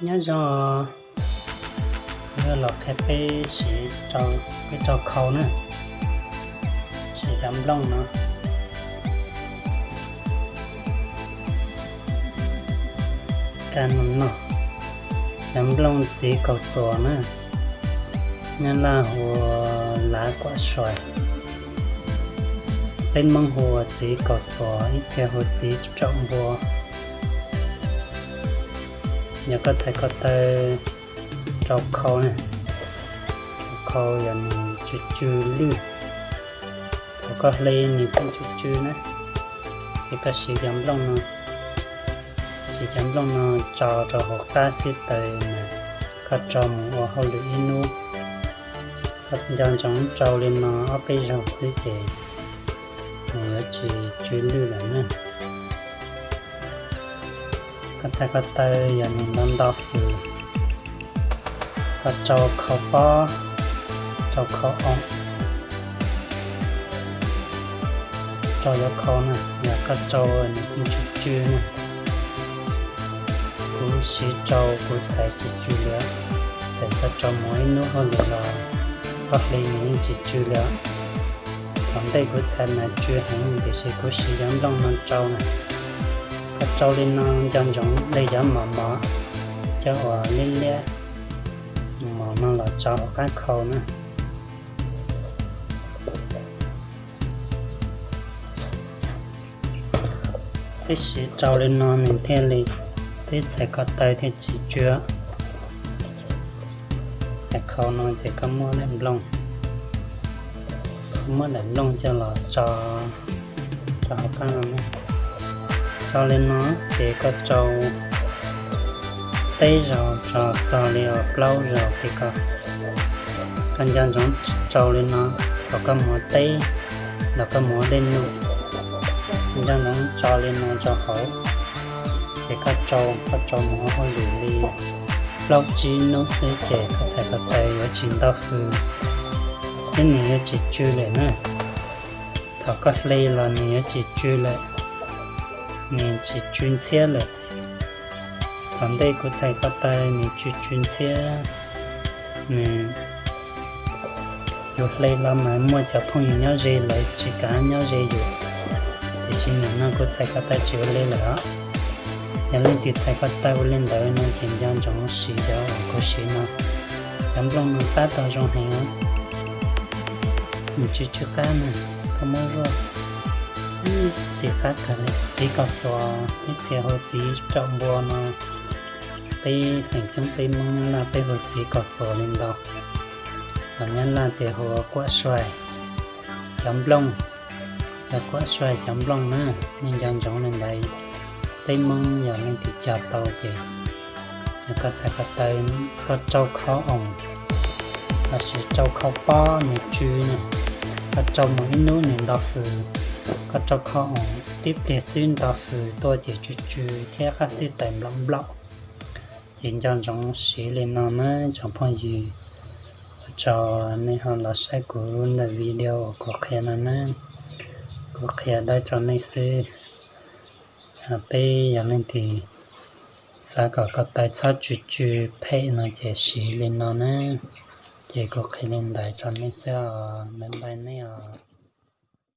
Nyob zoo, yuav los qhia peb siv, peb rau khau na, siv cov nplooj no. Ka no no, cov nplooj txiv kaus txuas na, Nyab Laj hu ua lav kuam suais, peb Hmoob hu ua txiv kaus txuas, ib txhia hu txiv tsaum npua. Yog koj txhais ko taw rau khau na, rau khau yog nws tsw tsw lwj, thaum koj hle nws pheej tsw tsw na, ces koj siv cov nplooj no, siv cov nplooj no tso rau hauv qab xib taws na, koj tso mus ua hauj lwm ib hnub, koj nco ntsoov rau li no ob peb zaug xwb ces nws yuav tsis tsw lwj lawm na. Koj txhais ko taw yog nws nto nto fws, koj rau khau pob, rau khau oom, rau yuav khau na, yog koj rau nws yeej tsw tsw na. Kuv siv rau kuv txhais tsw tsw li, txawm koj rau mus ib hnub hauj lwm los koj hle nws yeej tsis tsw li. Thaum ntej kuv txhais mas tsw heev tiam sis kuv siv cov nplooj no rau na. Koj rau li no nco ntsoov de cov mos mos, cov uas liab liab mos no los tso hauv qab khau na. Peb siv rau li no nws thiaj li, peb txhais ko taw thiaj tsis tsw. Txhais khau no ces koj muab daim nplooj, koj muab daim nplooj coj los tso rau hauv qab no. Tso li no ces koj rau peb zaug tso txog li uas plaub zaug ces koj, koj nco ntsoov rau li no, thaum koj mus ua teb los koj mus ua dej num, nco ntsoov tso li no rau hauv, ces koj rau, koj rau mus ua hauj lwm li plaub tsib hnub xwb ces koj txhais ko taw yuav tsis nto fws, thiab nws yuav tsis tsw lawm na. Thaum koj hle los nws yuav tsis tsw lawm, nws tsis tsw ntxhiab lawm. Thaum ntej kuv txhais ko taw nws tsw tsw ntxhiab, nws, yus hle los mas muaj cov phooj ywg nyob ze lawv tsis kam nyob ze yus, tiam sis nim no kuv txhais ko taw tsis ua li lawm os. Yog leej twg txhais ko taw ua li ntawd no ces nco ntsoov siv cov uas kuv siv no, cov nplooj no tab tom zoo heev os. Nws tsw tsw qab na, koj muab zuaj, txiv qab kawg li. Txiv kaus txuas, ib txhia hu txiv tsaum npua no, peb feem coob peb Hmoob Nyab Laj peb hu txiv kaus txuas li ntau. Los Nyab Laj ces hu ua kuam suais cov nplooj, yog kuam suais cov nplooj na, nej nco ntsoov li ntawd. Peb Hmoob yog leej twg cog tau ces yog koj txhais ko taw, koj rau khau oom lossis rau khau pob nws tsw na, koj rau mus ib hnub nws nto fws, koj rau khau oom tib pliag xwb nto fws tuaj ces tsw tsw thiab qab xib taws nplaum nplaum. Ces nco ntsoov siv li no na tsoom phooj ywg, ua tsaug nej ho los saib kuv ntawm video uas kuv qhia no na, kuv qhia dawb rau nej xwb. Peb yog leej twg xav kom ko taw txhob tsw tsw phem no ces siv li no na. Ces kuv qhia li ntawd rau nej xwb os, bye bye nej os.